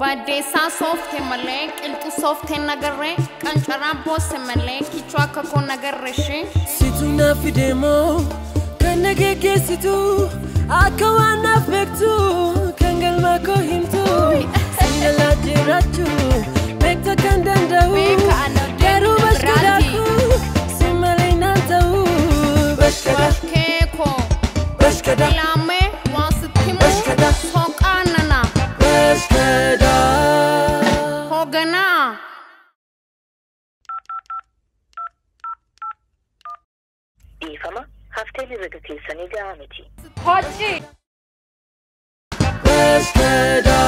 Badeessaa soofte malee qilxu soofte nagarree qancaraa boosse malee kichuu akka koo nagarre ishee. Situ naaf fideemoo kan na geggeessitu akka waan naaf beektu kan galma koo himtu singalaa jiraachuu beekta kan danda'u Beeka ana garuu biraati. bashkadaaku si malee naan ta'u bashkada Keekoo bashkada ilaamee waan sitti himu Bashkada. soqaanana bashkada. hoganaa. Dhiifama hafteen herrega keessanii gahaa miti. Hojii. Bashkada.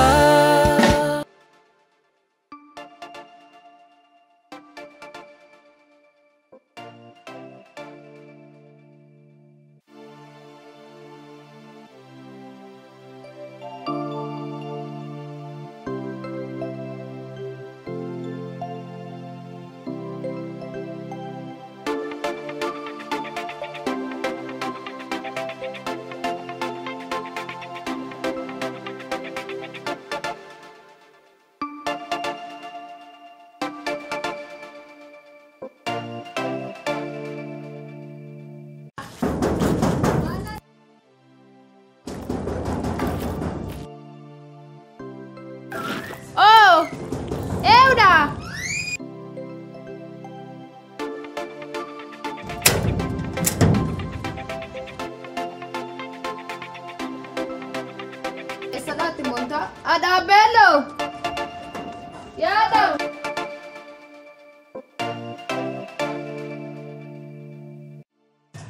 Oh, Euda. Eessatti monta? Adabello. Yaada.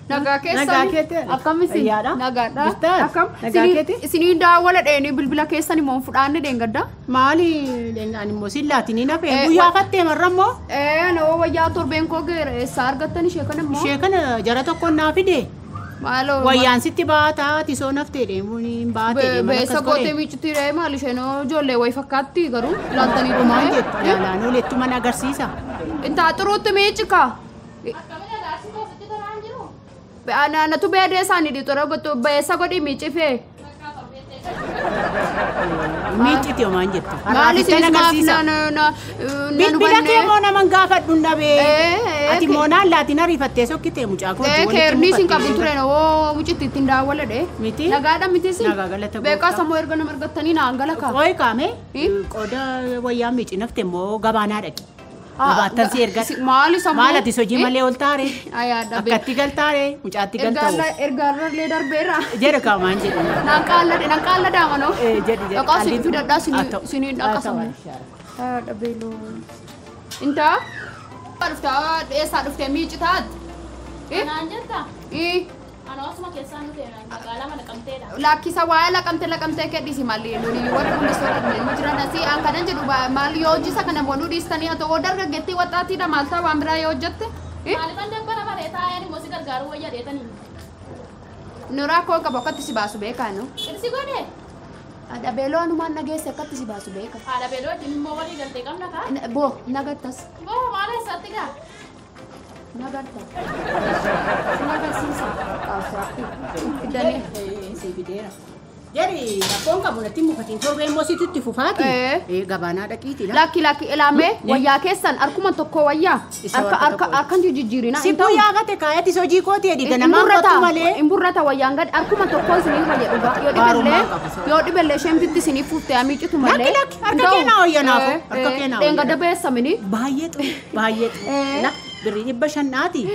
Nagaa keessan. Nagaa keeti. Akkam isin? Fayyaadha. Nagaadha. Jirtaa? Akkam? Nagaa keeti? Isinii daawwala dheeni bilbila keessan immoo fudhaanne dheengadda. Maali ani immoo sillaatiin hafee guyyaa fattee marra immoo Ee, nama wayyaa torbeen koo geera eessaa argattan ishee kana immoo? ishee kana jara tokkoon naa fide Maaloo. wayyaan sitti baataa tisoo naftee deemuun hin baatee deeman Beessa akkas gootee godhe. miiccitii ree maal isheen ijoollee wayi fakkaatti garuu ilaaltanii Maal dhumaa. jettu ilaalaan olettu mana agarsiisa. Intaa xuruutti miicika. Natu beedee isaanii dhiixora beessa godhii miicifee. Miicciti homaan jettu. Maal Har'aaf ittan isinis maaf agarsiisa. na Bilbila kee immoo naman gaafadhu hin dhabee. Ee, Ati immoo naan laatiin ariifattee sokkitee mucaa koo. Keerni isin qabu ture oo mucitti ittiin daawwala dhee. Miti? Nagaadha miti isin. Nagaa galata Beekaa gooftaa. sammuu erga nama argattanii naan gala kaa. Qooyi kaame Eh? qooda wayyaa miici nafte immoo gabaanaa dhaqi. Gabaattan si ergadha. Maali sammuu? Maal ati hojii malee ol taare? Ayaadha beekaa. Akkatti galtaare mucaatti galtaa'u. Ergaarrallee darbeera. Jedha kaamaan jedhu. Naan qaalladhe naan qaalladhaa manoo. Eh, jedhi jedhi. Dhaqaa isin fidadhaa Haa ta'u. isiniin Haa dhaqa ta'u, sammuu. inshallah. Ayaadha beeloo. Intaa? Dhuftaa eessaa dhuftee miici taate? Naan jetta? Ii. Ana osuma keessaan dhufee magaalaa mana qabteedha. Lakkisa waa'ee laqamtee laqamtee kedhisi maali nuni warri kunis warri jiran asii an kanan jedhu maal yoo hojii isa kana bonuu dhiistanii haa ta'u dargaggeettii waxaatiidha maal ta'a waan biraa yoo hojjette. Maaliifan dabbara baree taa'een immoo si gargaaruu wayya dheetanii. Nuraa koo qabu akkatti si baasu beekaa nu. Qirsi godhe? Dhabeeloo anumaan nageesse akkatti si baasu beeka. Haadha beeloo wajjin immoo walii galtee qabna kaa? Boo nagattas Boo maal eessatti gaa? nagatta. Si nagarsiisa. Fidanii. Si fideera. Jedhi rakkoon qabu natti mukatiin torbee immoo situ itti fufaati. Eh. Gabaanaa dhaqiiti la. Lakki lakki ilaamee wayyaa keessan harkuma tokko wayyaa Isa harka harka harka tokko. harkan jijjiirina. Si guyyaa gate kaayati hojii kooti jedhi ganamaan kottu malee. Hin burrata wayyaan gad harkuma tokko isinii wayya dhugaa yoo Gaarummaa dhibellee qabu soba. yoo dhibellee isheen bitti isinii fuuftee amiicitu malee. Lakki, lakki, harka kee naa wayya naafu, harka kee naa wayya. Dheengadda beessamini. Baay'ee xuru baay'ee xuru. Eh. La birrii dhibba shannaati.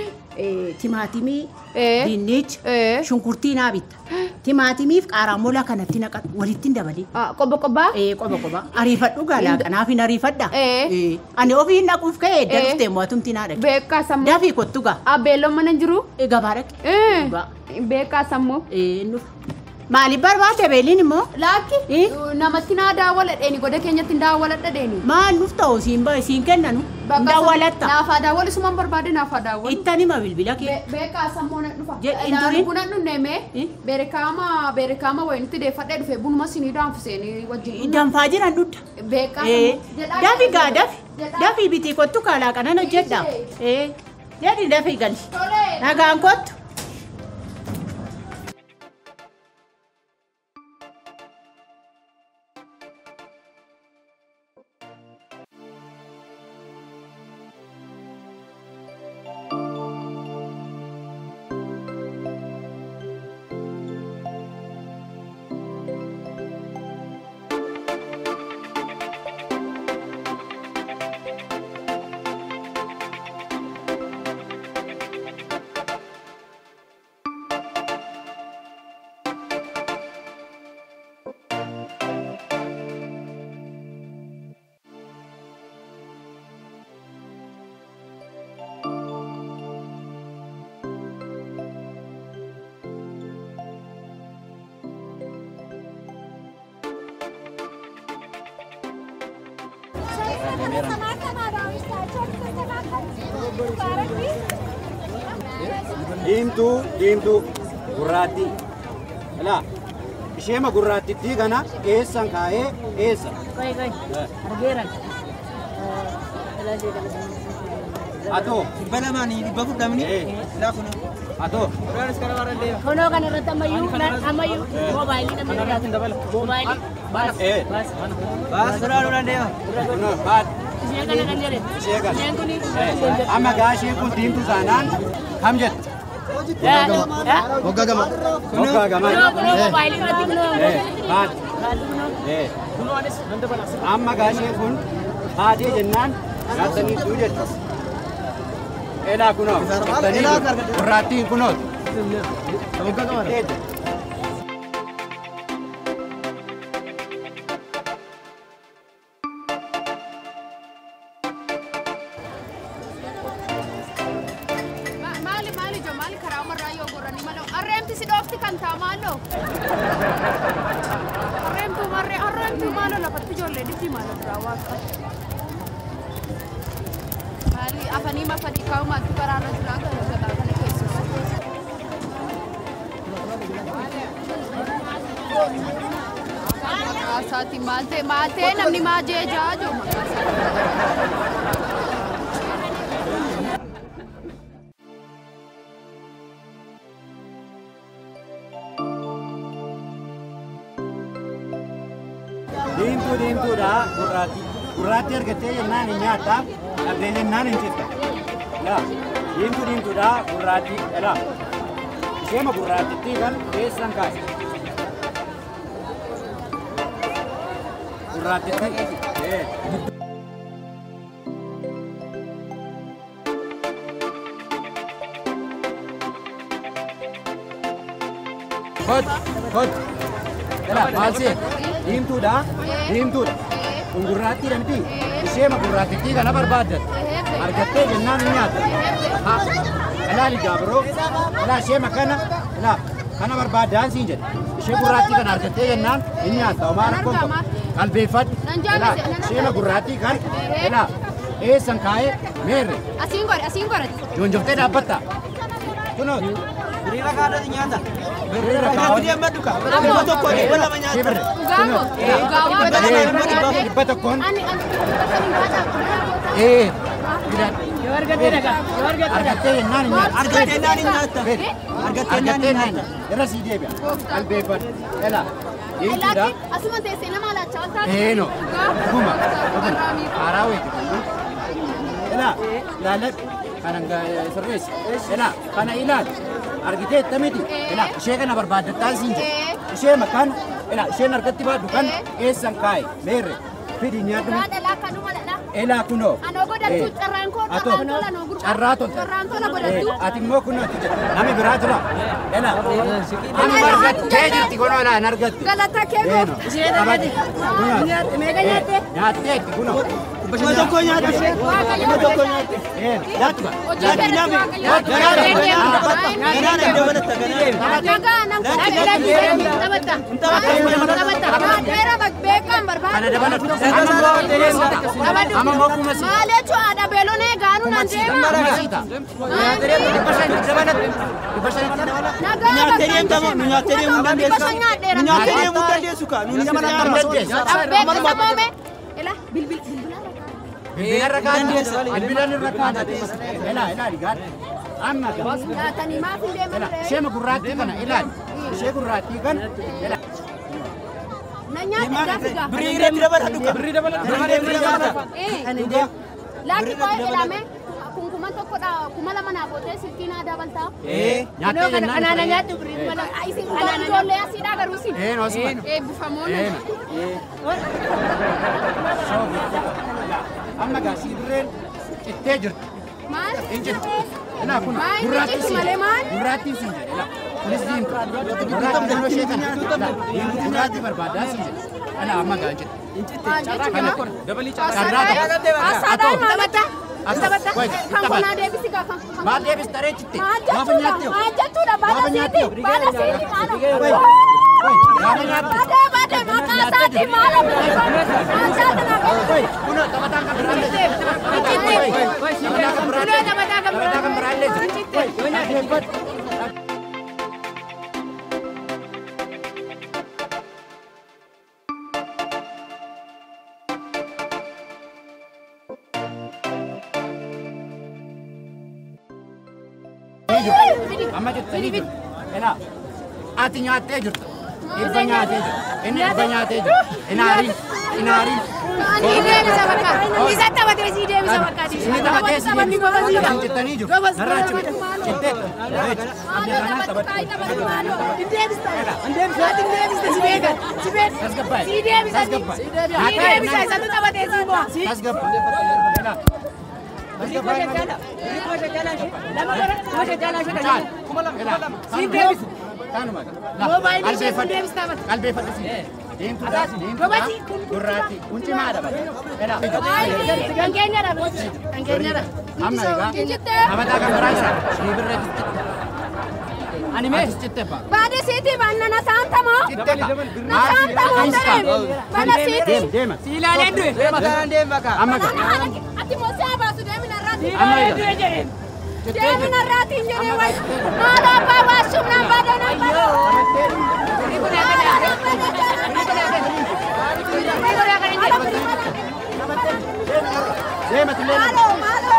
Timaatimii, Eh. dinnicha, Eh. shunkurtii naa bitta. Timaatimiif qaaraammola kanatti naqadhu walitti hin dabalin. Qobba qobbaa. Qoba qoba. Ariifadhu gaalaa kanaaf hin ariifadha. Eh. Ani ofii hin dhaquuf ka'ee edda Eh. dhuftee mootumti naa dhaqe. Beekaa sammuu. Dafii kottu gaa. Abeelloon mana hin jiru. Gabaa dhaqe. Eh. Dhugaa. Beekaa sammuu. Inni dhufa. Maaliif barbaadde beeliin immoo? Lakki Eh? namatti naa daawwala dheeni goda keenyatti hin daawwaladha dheeni. Maal nuuf ta'u siin siin kennanu? Daawwalatta. Naaf haa daawwalu sumaan barbaade naaf haa daawwalu. Ittan hima bilbila kee. Beekaa sammuu na dhufa. Jedhi hin turin. Buna dhunneeme Eh? beerekaama beerekaama wayinitti deeffadhee dhufe bunuma sinii danfiseenii wajjin. Danfaa jiran dudda. Beekaa Eh, sammuu. Jedhaa Dafi gaa dafi. Jedhaa. Dafi bitii kottu kaalaa kanan hojjedha. Eh, jedhi dafi gali. Tolee. Nagaan kottu. Argameera. Diimtuu diimtuu gurraattii. Ilaa isheema gurraattittii kana eessan kaa'ee eessa? Qoy qoy. Argeera. Atoo. 200 fudhamni. Ilaa kun. Atoo. Kunoo kana irratti ammayyuu ammayyuu moobaayilii namni jiraatu. Moobaayilii. Baas. Baas. Baas biraa lolaan deema. Kunoo baat. Ishee kana kan jedhe. Ishee kana. Isheen kuni. Amma gaa isheen kun diimtuu taanaan kam jettu? Waggaa gama. Waggaa gama. Kunoo kunoo moobaayilii irratti kunoo. Baat. Kunoo. Amma gaa isheen kun baatee jennaan nyaattaniitu jettu. Elaa kunoo. Gurraattiin kunoo. Waggaa gama. Maali maali jo maali karaa umarraa yoo gorranii maloo harreemti si dhoofti kan taa maaloo harreemtuu marree harreemtuu maaloo lafatti ijoollee dhibbi maaloo biraa waaqa maali afanii mafanii kaa'umaatti karaarra jiraa gara gabaa kana keessus. Maqaa isaatiin maal ta'e maal ta'e namni maa jee jaa jiru maqaa isaatiin. Diimtuu diimtuudha gurraattii. Gurraattii argattee jennaan hin nyaatta, dhabdee jennaan hin citta. Laa diimtuu diimtuudha gurraattii. Laa isheema gurraattittii kan eessan kaase. Gurraattittii. Kot kot. Laa maal see? Diimtuudha. Diimtuudha. Kun gurraattiidha miti. Isheema gurraattittii kana barbaaddat. Argattee jennaan hin nyaatta. Ilaali gaabiroo. Ilaa isheema kana. Ilaa kana barbaaddaan siin jedhe. Ishee gurraattii kana argattee jennaan hin nyaatta. Homaa rakkoon qabu. Qalbeeffadhu. Ilaa isheema gurraattii kana. Ilaa eessan kaa'ee meerre. Asiin godhe asiin godhati. Joonjoftee dhaabbatta. Kunoo. Biriira kaadhati nyaata. Biriira kaadhati. Nyaata amma duka. 100 200 nyaata. Dhugaa moo? Dhugaa waan 100. Ani ani Yoo argattee dhagaa. Yoo argattee. Argattee jennaan hin nyaata. Argattee jennaan hin nyaatta. Argattee jennaan hin nyaatta. Irra sii deebi'a. Qalbeeffadhu. Elaa. Diimtuudha. Asuma teessee nama laachaa ol taate. Eenoo. Dhuguma. Dhuguma. Haaraa wayiiti. Elaa. Ilaalladhu. Kana sirreessi. Elaa. Kana ilaali. Argitee miti. Elaa. Ishee kana barbaaddattaan siin jedhe. Ishee makaan. Elaa. Isheen harkatti baadhu kan eessan kaa'e. Meerre. Fidi nyaadhu. Elaa kunoo. Anoo godhattu carraan koo carraan tola anoo gurgura. Carraa tolta. Carraan tola godhattu. Ati immoo kunoo ati jedha. Namni biraa jira. Elaa. Amma argattee jirti kunoo elaa hin argatti. Galata kee goofta. Isheen argatti. Nyaatte meeqa nyaatte? Nyaatteetti kunoo. 100 nyaatte. 100 nyaatte. Nyaattu. Hojii keenya Ganaadha iddoo banatta ganaadha. Nagaa nam taphatta. Taphatta. Dheeraa beekaan barbaadu. Kana dabalatu. Amma immoo kuma si. Maal jechuun haadha beelonee gaanuu nan deema. Kuma siita. 500tti dabala. Nagaa Nyaattee deemta moo? Nu nyaattee deemuu hin dandeessu. Nu nyaattee deemuu hin dandeessu kaa. Nu Dandeessu. Beeksisa moome. Ila bilbil bilbila. Bilbila irra kaa'ata. Bilbila irra kaa'ata. Elaa ilaali gaadha. Amma gaa. Nyaatanii maaf hin deeman Elaa ree? isheema gurraattii kana ilaali. Ishee gurraattii kana ilaali. Na nyaate gaafi gaafa. Birrii irratti dabala dhuga. Birrii dabala. Birrii dabala. Laakki koo ilaame kun 1000dha 2000 naa gootee silkii naa dabaltaa. Nyaattee jennaan. Anaana nyaattu birrii 2000. Isin ijoollee asiidhaa garuu isin. Een osuma. Eebbifamoon. Amma gaa sii birreen cittee jirti. Maal? Hin jirtu. Ilaa kun Maal gurraattii citti siin malee maal? Gurraattii siin jedhe ilaa. Kunis diimtu. Gurraattii naannoo ishee kana. Ilaa gurraattii barbaadaa siin jedhe. Ilaa amma gaa hin jirtu. Maal jechuudha? Carraa tokko. Asaadhaa taphatta. Atoo. Taphatta. Wait, Kan taphatta. kunaa deebisi gaa kan. Maal deebis taree citte? Maal Gaafa jechuudha? nyaatte hoo? Maal jechuudha? Baala Gaafa nyaatte siiti. hoo? Baala siiti maala. Wait. Gaafa nyaatte. Badee maqaa isaatii maal Oi, kunoo taphataan kan biraallee jira. Taphataan kan biraallee jira. Oi, dhaggeeffadhu. Amma jettanii jiru. Elaa, ati nyaattee jirta. Dhibba nyaatee jira. Inni dhibba nyaatee jira. Inaariin, inaariin. Isa taphatee sii deebisa bakka. Inni taphatee sii deebisa. Jettanii jiru. Narraa cime. Citteetta. Amma kanaan taphadhu. Hin deebista. Ati hin deebista si beekan. Si beekan. Tasgabbaa'e. Sii deebisa. Tasgabbaa'e. Sii deebisa isatu taphatee sii bu'a. Tasgabbaa'e. Elaa. Tasgabbaa'e. Kanuma. Moobaayilii ishee sun deebista mata. Qalbeeffadhu sii. Deemtuudha. Deemtuudha. Gurraatti. Kun cimaadha bara. Elaa. Kan keenyadha. Kan keenyadha. Amma egaa taphataa kan biraa jira. Shiibirra citte. Ani mee? Atis citte ba. Baadee siitii baannana saantamoo. Citte ka. Na saantamoo ta'e. Mana siitii. Deem deema. Si ilaaleen du'e. Amma gaa. Ati moo si abaasu deemina irraati. Amma Ilaaleen egaa. du'e jedheen. Deemina irraati hin jedhee wayi. Maal abbaa baasuuf naan badee naan badee. Deema tillee.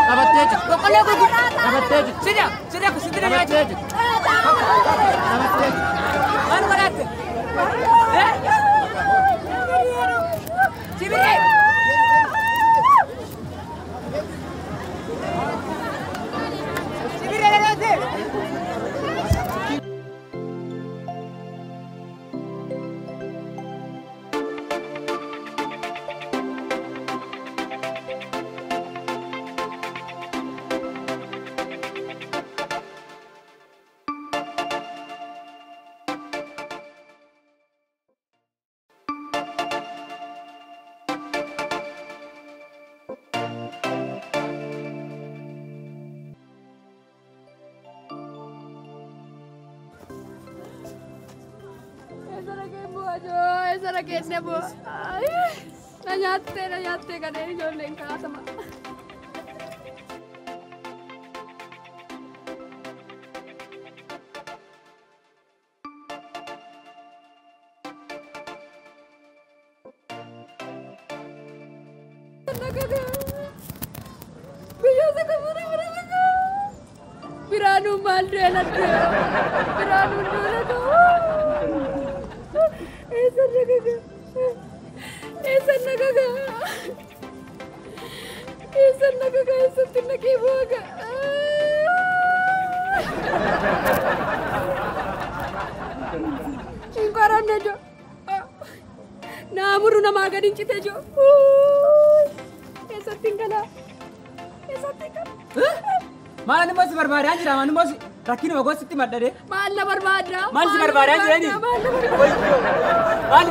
Taphattee jirti. Boqqolloo gurguru. Taphattee jirti. Sida, sida sida nyaachuu. Taphattee jirti. Taphattee jirti. Maal godhaatte? Sibiree. Sibiree dhalootee. Eessara keenya bu'a. Na nyaattee na nyaattee kanneen ijoolleen kaasama. Biraanuu maal du'e na du'e. Biraanuu du'e na du'e. Eessa nagaga? Eessa nagaga? Eessa nagaga? Eessatti naqee booga? Hin qoranne jo. Naamuru namaa gadi hin cite jo. Eessatti hin galaa? Eessatti hin galaa? Maal immoo si barbaadaa jira? Maal immoo rakkinuma goositti madhadhe? Maal na barbaadda? Maal si barbaadaa jirani? Maal na barbaadda? Maal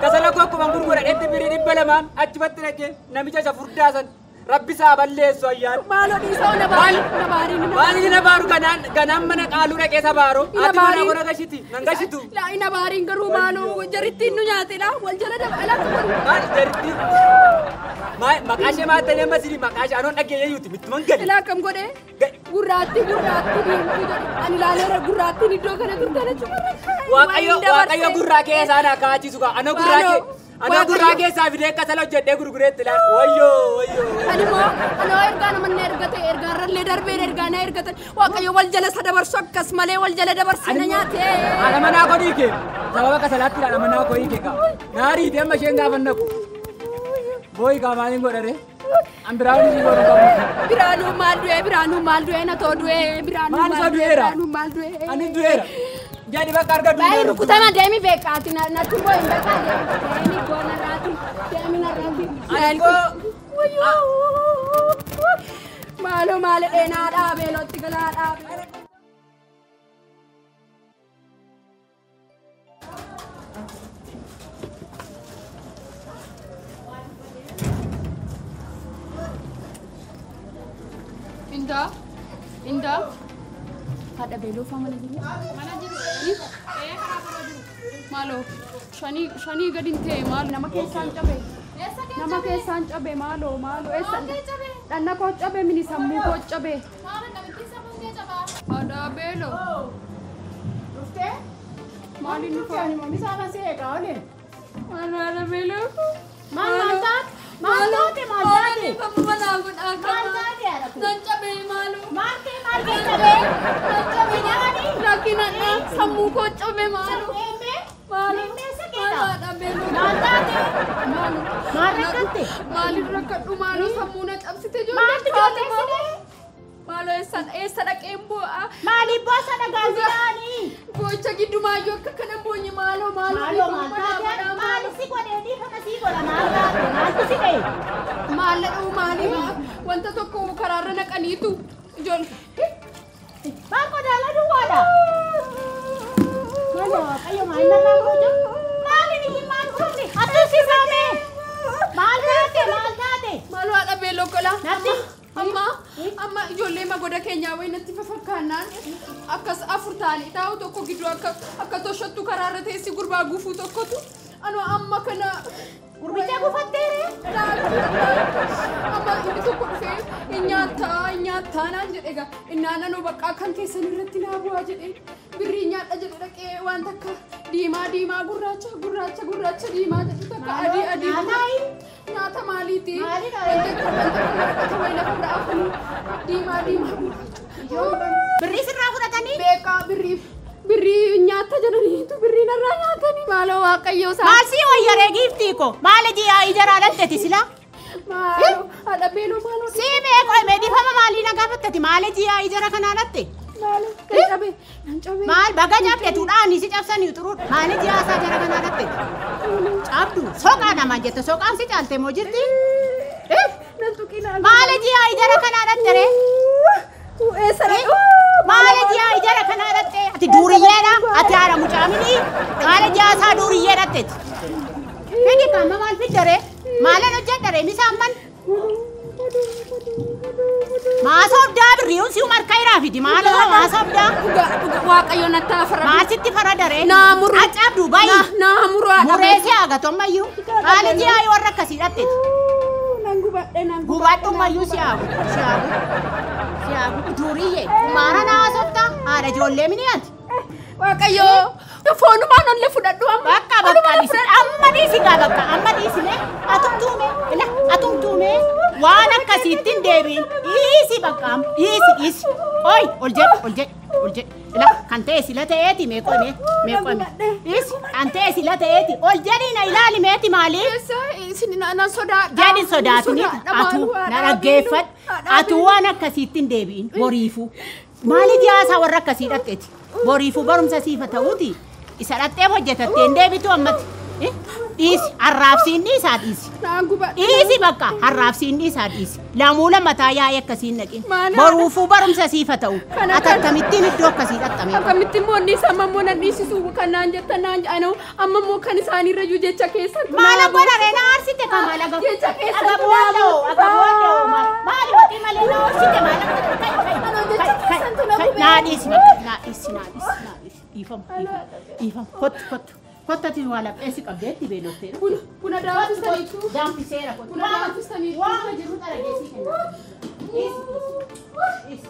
kasala koo akkuma gurguradhetti birii 200 achumatti dhaqee namicha isa furdaa san rabbi isaa balleessu ayyaan. Maaloo dhiisoo na baari na baari na Maal inni na baaru ganaan ganaan mana qaaluu dhaqee isa baaru. Ati mana koo na gashitti nan gashitu. Laa ina baariin garuu maaloo jarittiin nu nyaatedha wal jala dabala. Maal jaritti? Maal maqaa ishee maal ta'e amma sini maqaa ishee anoon dhageeyye yuuti mittuman gadi. Ilaa akkam godhee gurraatti gurraatti diimtuu jedhe ani ilaaleera gurraattiin iddoo kana turte jechuudha. Waaqayyo waaqayyo gurraa kee isaan akka achiisu kaa ana gurraa kee ana gurraa keessaa fidee kasala hojjedhee gurgureetti ilaa wayyoo wayyoo. Ani immoo anoo ergaa namanna ergate ergaarrallee darbee ergaa na ergatan waaqayyo wal jala isa dabarsu akkas malee wal jala dabarsi na nyaate. Haadha manaa koo dhiike sababa kasalaatti haadha manaa koo hiike kaa naarii fi amma isheen gaafa naqu booyi kaa maaliin godhare an biraan isii godhu qabu. Biraanuu maal du'e biraanuu maal du'e na too du'e biraanuu Maal maal isa du'e du'eera? biraanuu maal du'e. Ani du'eera. Jadi bakka argadhu. Baay'ee rukutama deemi beekaati natti booyi hin beekaa deemi deemi goona raati deemi na raati. Ani koo Maaloo maal dheenaa dhaabee lotti galaa dhaabee. Indaa Indaa haadha beeloo faa mana jiru. Mana jiru. Ee karaa bira jiru. Maal maaloo shanii gadi hin ta'e maal nama keessaan cabe. Nama keessaan cabe maaloo maaloo eessa dhanna koo cabe mini sammuu koo cabe. Haadha beeloo. Dhuftee? Maaliin dhuftee? Ani misaan asii eegaa oole. Maal haadha beeloo? Maal maal taate? Maal taate maal taate? Maal taate haadha koo? Nan cabe maaloo. Maal ta'e maal kee cabee? Nan cabe Nyaani? Rakkinadha sammuu koo cabe maaloo. Sammuu Maaloo Meessa keedha? haadha beeloo. Maal taate? Maal rakkatte? Maaliif rakkadhu maaloo sammuu na cabsite Maaltu ijoollee si dha'e? Maaloo eessa dhaqeen boo'a? Maaliif boossa dhagaan si dha'anii? Boo'icha giddumaayyuu akka kana boonye maaloo maaloo. Maaloo maal taate? Maaliif si godhee dhiifama sii godha maal taate? Maaltu si dha'e? Maal dha'u maaliif wanta tokko karaarra naqaniitu ijoollee. Maal qodaala duwwaadha? Maal waaqayyo maal narraa gooja? Maaliin iyyuu maal goone? Atuu si saame? Maal taate maal taate? Maaloo haadha beeloo gola. Natti? Amma ijoollee magoda keenyaa wayi natti fafakkaannaan akkas afur ta'anii taa'u tokko gidduu akka toshottu karaarra teessi gurbaa gufuu tokkotu anu amma kana Gurbicha gufatteere? Amma inni tokko dhufee hin nyaattaa naan jedhe egaa innaan anuu baqqaa kan keessan irratti naa bu'aa jedhe birrii nyaadha jedhe dhaqee waan takka diimaa diimaa gurraacha gurraacha gurraacha diimaa jedhe takka adii adii nyaata maaliiti? Maalidha? Wanta waraqata wayi lafa irra afanii diimaa diimaa gurraacha. Birrii sirraa fudhatanii? Beekaa birrii nyaata jedhaniitu birrii narraa nyaatanii maaloo waaqayyo isaa. Maal sii wayyaree giiftii ko? Maal iji jaraa dhatteti silaa? Maaloo haadha beeloo maaloo. Sii beekoo himee dhiifama maalii na gaafattati? Maal iji jara kanaa dhatte? Maaloo nan cabe nan cabe. Maal baga cabdetuudhaan si cabsanii xuruudha. Maal iji isaa jara kanaa dhatte? Cabdu soqaa namaan jette soqaan si caalte moo jirti? Nan tuqinaa. Maal iji jara kanaa dhatte ree? Eessa dhaqee? Maal iji jara kanaa dhatte? Ati duuriyyeedha. Ati haadha mucaaminii. Maal iji isaa duuriyyee dhatteeti? Fidi kaama maal fiddaree? Maalan hojjedharee misaan man? Maasoobdaa birriin si'u markaa iraa fidi. Maaloo maasoobdaa? Waaqayyo natti afara. Maasitti faradaree? Naa muru. Acabdu bayi. Naa muru haadha. Muree si haagatoo Maal iji warra akkasii dhatteeti? Nan gubadhe nan Gubadhummayyuu si haagu. Si haagu. Si haagu. Duuriyyee. Maara naa haasoftaa? Haadha ijoollee mini ati? Waaqayyo foonumaan ollee fudhadhu amma. Bakka bakka dhiisi. Amma dhiisi gaa bakka amma dhiisine atumtuume ila atumtuume waan akkasiitti hin deebiin dhiisi bakka amma dhiisi dhiisi. Oi ol jedhi ol jedhi ol jedhi ila kan ta'e sila ta'eeti mee qo'ime mee qo'ime dhiisi kan ta'e sila ta'eeti ol jedhi na ilaali meeti maali? Eessa isin nan sodaadha. Jedhi sodaatini atuu na dhaggeeffadhu atuu waan akkasiitti hin deebiin boriifuu. Maali jiyaasaa warra akkasii dhatteeti? Boriifuu barumsa siifa ta'uuti. Isa dhattee hojjetattee hin deebitu ammatti. Dhiisi harraafsiin dhiisaa dhiisi. Dhiisi bakka harraafsiin dhiisaa dhiisi. Lamuu lammataa yaa'ee akkasii hin dhaqin. Boruufuu barumsa siifa ta'u. Ati akkamittiin iddoo akkasii dhaxxame? Akkamittiin immoo inni amma immoo nan dhiisisu kan naan jettan naan jedhan amma immoo kan isaaniirra iyyuu jecha keessan. Maala godhare na aarsite ka maala godhare. Jecha keessan. Aga bu'aa aga bu'aa maali hojii malee na aarsite maala godhare. Jecha keessan tu na gubee. Naa dhiisi bakka naa dhiisi naa dhiisi naa dhiisi dhiifama dhiifama kottu kottu. Kottati waa lapheessi qabdeetti beeloftee. Buna danfistaniitu. Danfiseera kottu. Buna danfistaniitu. Waama jiru dharageessii kenna. Dhiisi dhiisi.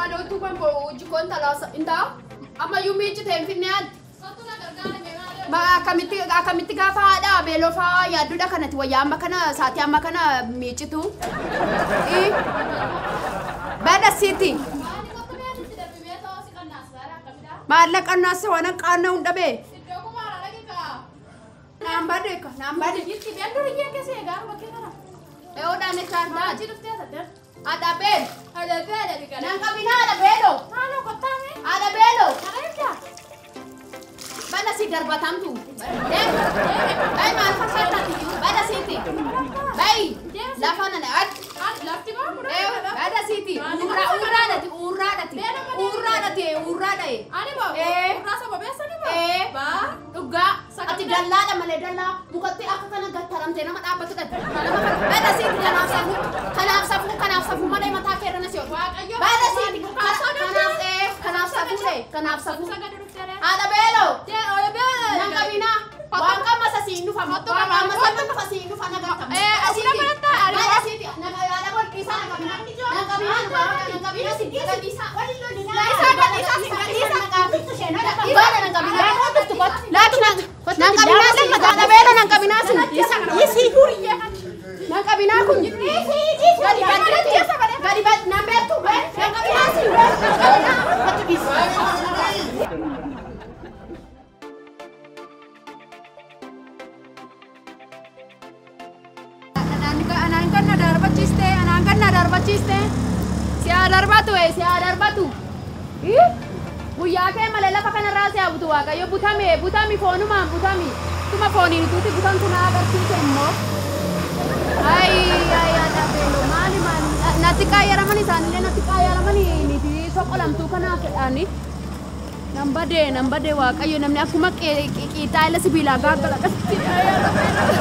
Anootu kan hojii talaasa intaa ammayyuu miiccite hin finne ati. Akkamitti gaafa haadha beeloo fa'aa yaadduudha kanatti wayyaa amma kana saatii amma kana miiccitu. Bada siiti. Maallaqa naasa waan qaanna hin dhabee. Naan badde ka naan badde. Eeyoodhaan echaartaa. Haadha beelo. Naan qabina haadha beelo. Haadha beelo. Bada si darbatamtu. Bayi maal fakkaatati? Bada siiti. Bayi lafa nana ati. Bada siiti. Uurraadhati uurraadhati. Uurraadhati uurraadhae. Dhugaa ati dallaadha malee dallaa mukatti akka kana gattaramtee nama dhaabbatu dhatti. Bada siiti kanaaf safuu kanaaf safuu kanaaf safuu malee mataa kee irra na si oolu. Bada siiti kanaaf safuu. Kanaaf safuu. Haadha beeloo. Nan qabinaa. Waan qaama sasiin dhufa. Waan qaama sasiin dhufa siin dhufa na gartama. Maal asiiti? Haadha bol dhiisaa nan qabinaa. Nan qabinaa nan qabinaa sin dhiisaa. Dhiisaa gadhiisaa sin gadhiisaa. Baala nan qabinaa. Laatu nan qabinaa sin haadha beeloo nan qabinaa sin. Dhiisii. Nan qabinaa kun. Gadi badii. Gadi badii nan beektu. Nan qabinaa sin. Nan qabinaa. Anaan kan na darbachiiste, anaan kan na darbachiiste. Si haa darbatu, si haa darbatu. Guyyaa kee malee lafa kanarraa si haa butu Waaqayyo butame, butami foonumaan butami. Tuma fooniin utuuti butamtu na agarsiise immoo. Ayi, ayi, haadha beeloo maali maali. Natti qaayyaraman isaanillee natti qaayyaraman miti soqolamtuu kanaaf jedhaani. Nan badee, nan badee Waaqayyo namni akkuma qiixaa ila sibiilaa gaaggala akkasitti. Ayi, haadha beeloo.